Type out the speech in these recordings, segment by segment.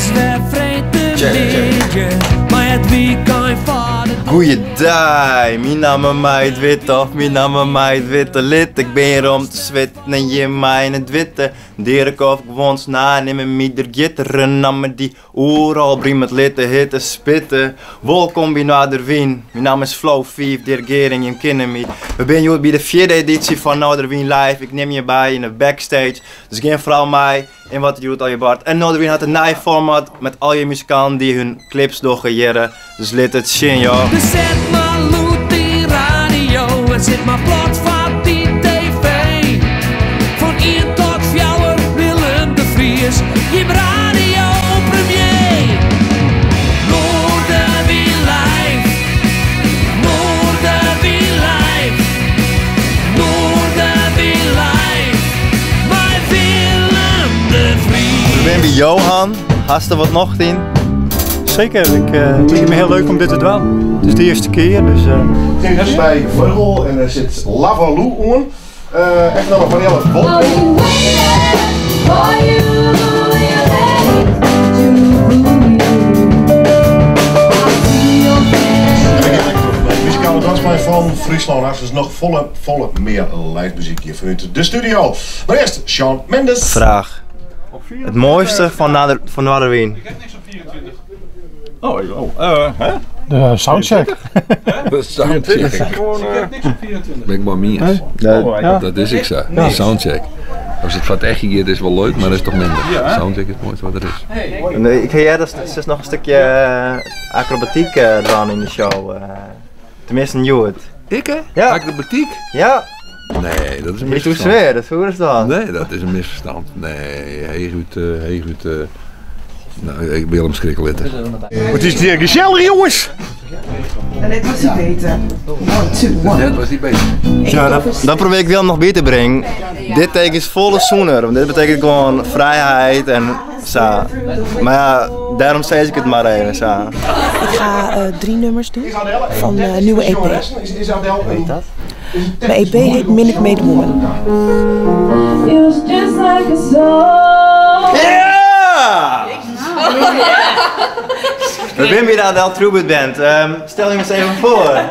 is wer freedtemiddei, mei it wykein foar de doar. Goeiedei, myn namme mei it witte of myn namme mei it witte lit. Ik bin hjir om te switten en jim meie it witte. Dirk of gewoan sna, nimme my der gitter in namme dy Oeral brimet litte hitte spitte. Wolkom by Noarderwyn. Myn namme is Flo 5, Dirk Gering, jim kinne my. We binne hjoed by de fjirde edysje fan Noarderwyn Live. Ik nim jim by yn de backstage, dus gean foaral mei yn wat der hjoed allegear bart. En Noarderwyn hat in nij format met al je muzikanten dy't hun clips dogge hjirre. Dus lit it sjen, joh. Dus set mar lûd dyn radio en sit mar plat foar dyn TV. Fan ien tot fjouwer Willem de Vries, jim radio premier. Noarderwyn live, Noarderwyn live, Noarderwyn live, mei Willem de Vries. We binne by Johan. Hast der wat nocht yn? Seker, ik, uh, it liket my hiel leuk om dit te dwaan. It is de earste kear, dus... Uh... Het is by Vleugel en der sit Lavalou oan. Uh, echt namme Marielle Wolking. Muzikale Dansplein fan Fryslân hast dus noch folle, folle mear live muzyk hjir fanút de studio. Mar earst Shawn Mendes. Fraach. It moaiste fan Noarderwyn? Oh, oh, uh, hè? De soundcheck. De soundcheck. Ben ik mei iens. Ja. Dat is ek sa. De soundcheck. As it foar it echt giet is wol leuk, mar dat is toch minder. De soundcheck is it moaiste wat der is. Nee, ik hear dat se noch in stikje akrobatyk dwaan yn de show. Teminsten hjoed. Ik hè? Ja. Akrobatyk? Ja. Nee, dat is in Niet hoe misferstân. sfeer, dat hoe is dat? Nee, dat is in misferstân. Nee, heechút, heechút. No, ik wil him skrikke litte. It is hjir gesellich jonges! En dit was die beter. 1, 2, 1. Net was die beter. Ja, dat, dat probeer ik Willem noch by te bringen. Dit teken is folle sûner, want dit betekent gewoan frijheid en sa. Mar ja, dêrom sis ik it mar even sa. Ik ga drie nummers doen van de nieuwe EP. Hoe heet dat? Mijn EP heet Minute Maid Woman. Ja! We binne by de Adele Tribute Band. Stel je eens even foar.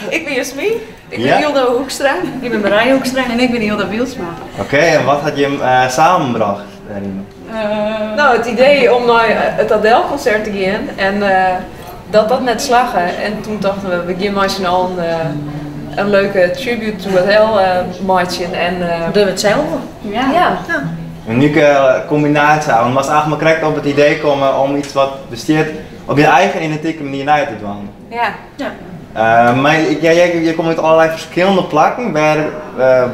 Ik bin Jasmien, ik bin Ja. Hilda Hoekstra. Ik bin Marije Hoekstra en ik bin Hilda Wielsma. Oké, en wat hat jim samenbrocht dêryn? No, it idee om nei it Adele-konsert te gean en dat dat net slagge. En toen tochten we, we gean mei syn allen in leuke tribute to Adele meitsjen. En Dogge we it sels. Ja. ja. Een unieke kombinaasje, want moatst eigentlik mar krekt op it idee komme om iets wat bestiet op je eigen identieke manier nei te dwaan. Ja. Ja. Mar ja, je komme út allerlei ferskillende plakken. Wêr,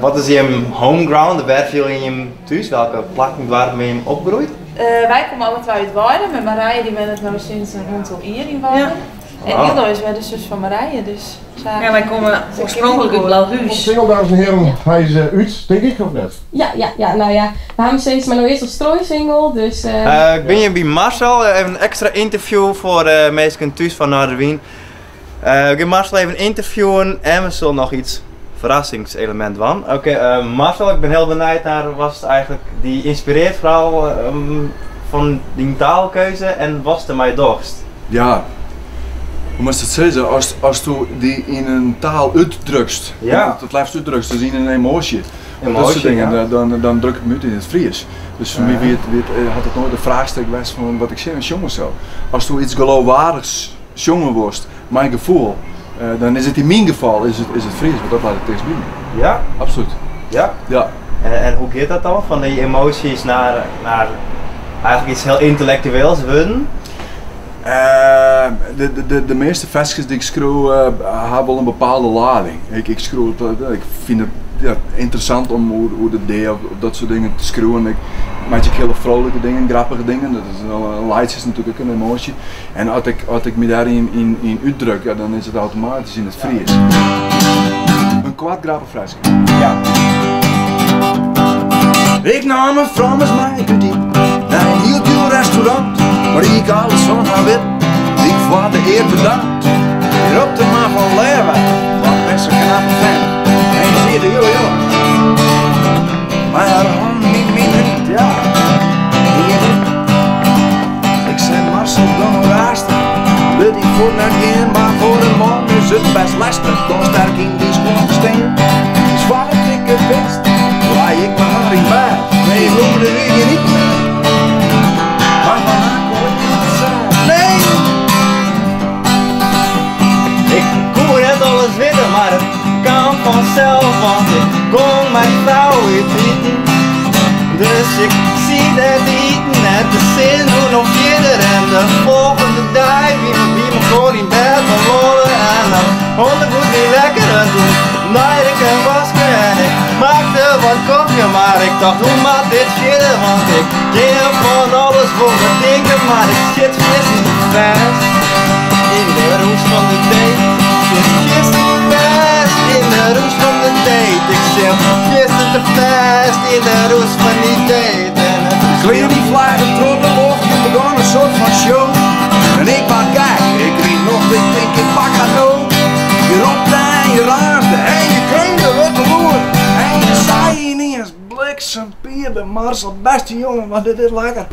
wat is jim home ground? Wêr fiele je jim thús? Welke plakken, doarpen binne jim opgroeid? Wy komme alle twa út Weidum en Marije dy wennet no sinds in oantal jier yn Weidum. En Wow. Hilda is wer de sus fan Marije, dus sa. Ja, wy komme oarspronklik út Blauhús. Single, dames en heren, hy is út, tink ik, of net? Ja, ja, ja, no ja, we ha 'm steeds mar no earst as strooisingle, dus. Ik bin hjir by Marcel, even in ekstra ynterview foar de minsken thús fan Noarderwyn. We gean Marcel even ynterviewen en we sille noch iets ferrassingselemint dwaan. Oké, Marcel, ik bin hiel benijd nei watst eigentlik dy ynspirearret, foaral fan dyn taalkeuze en watst dermei dochst. Ja, hoe moatst it sizze, asto dy yn in taal útdrukst, it leafst útdrukst, dus yn in emoasje, dat soart dingen, dan druk ik my út yn it Frysk. Dus foar my wie it, hat it noait in fraachstik west fan wat ik sjonge sil. Asto iets geloofwaardigs sjonge wolst mei gefoel, dan is it yn myn gefal is it Frysk, want dat leit it tichtst by my. Ja? Absolút. Ja? Ja. En hoe giet dat dan, fan dy emoasjes nei eigentlik iets hiel yntellektueels wurden? De measte ferskes dy't ik skriuw ha wol in bepaalde lading. Ik skriuw, ik fyn it ynteressant om oer de dea of dat soart dingen te skriuwen. Ik meitsje ek hiele froulike dingen, grappige dingen. Dat is, laitsje is natuerlik ek in emoasje. En as ik, as ik my dêryn yn útdruk, ja, dan is it automatysk yn it Frysk. In koart grappich ferske. Ja. Ik naam in frou mei út iten nei in hiel djoer restaurant, mar ik alles fan har wit, die ik foar de ear bedankt. Ik rop de man fan Leeuwen, wat best in knappe vent. En je ziet de jonge jongen, mei har hannen yn myn hûd, ja. Ik fuort net gean, mar foar in man is it best lestich dan sterk yn dyn skuon te stean. Dus foardat ik it wist, lei ik mei har yn bêd. Nee, ik leaude der wie gjin iten mear. Mar fan har koe ik net sêd. Nee! Ik koe net alles witte, mar it kaam fansels, want ik gong mei frou út iten. Dus ik siet dêr te iten en de sin hoe noch fierder en de folgjende dei wie we by mekoar yn bêd belâne en it ûndergoed wie lekker en toen naaide ik in waske en ik maakte wat kofje, mar ik tocht hoe moat dit fierder, want ik kin fan alles wol betinke, mar ik sit fierstente fêst yn de roes fan de date. Sit fierstente fêst yn de roes fan de date. Ik sit fierstente fêst yn de roes fan dy date. En it is Klean dy fleagen troch de loft, der begûn in soart fan show. En ik waard gek, ik ried noch, ik tink ik pak har no. Je ropte en je raasde en je kreunde wat te lûd. En je sei yniens, bliksem Pier, Marcel, bêste jonge, wat dit is lekker.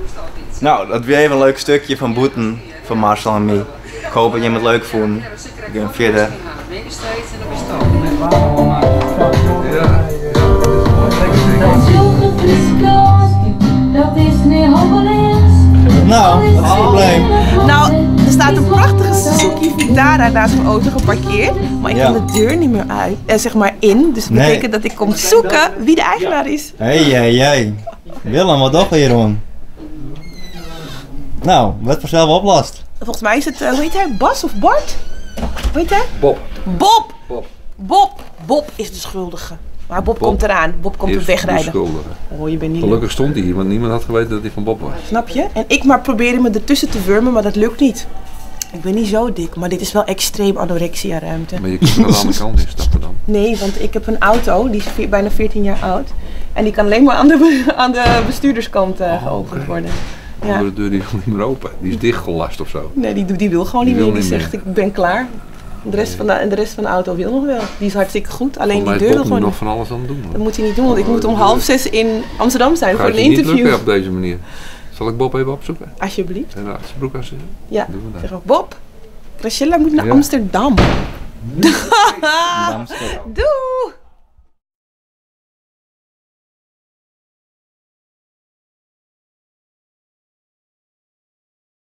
Nou, dat wie even in leuk stukje fan bûten fan Marcel en my. Ik hoop dat jimme it leuk fûnen. We gean fierder. Nou, wat is het probleem? Nou, er staat een prachtige Suzuki Vitara naast mijn auto geparkeerd. Maar ik Ja. kan de deur niet meer uit, zeg maar in. Dus dat Nee. betekent dat ik kom zoeken wie de eigenaar is. Hey, hey, hey. Willem, wat doch je hier om? Nou, wat vanzelf oplost. Volgens mij is het, hoe heet hij? Bas of Bart? Hoe heet hij? Bob. Bob! Bob. Bob! Bob is de schuldige. Maar Bob, Bob komt eraan. Bob komt is op wegrijden. de schuldige. Oh, je bent niet Gelukkig stond hij hier, want niemand had geweten dat hij van Bob was. Snap je? En ik maar probeerde me ertussen te wurmen, maar dat lukt niet. Ik ben niet zo dik, maar dit is wel extreem anorexia ruimte. Maar je kunt er aan de andere kant in stappen dan. Nee, want ik heb een auto, die is bijna 14 jaar oud. En die kan alleen maar aan de bestuurderskant geopend worden. De Ja. andere deur die wil niet meer open. Die is dichtgelast of zo. Nee, die wil gewoon Die niet wil meer. Die niet zegt, meer. ik ben klaar. De rest van de auto wil nog wel. Die is hartstikke goed, alleen Volgens die mij deur is wil Bob nu gewoon nog niet. van alles aan het doen. hoor. Dat moet hij niet doen, want ik moet om 5:30 in Amsterdam zijn Gaat voor een je niet interview. lukken op deze manier. Zal ik Bob even opzoeken? Alsjeblieft. En de achterbroek aan zitten? Ja, Doen we dat. zeg ook, Bob, Graciela moet naar Ja. Amsterdam. Doei!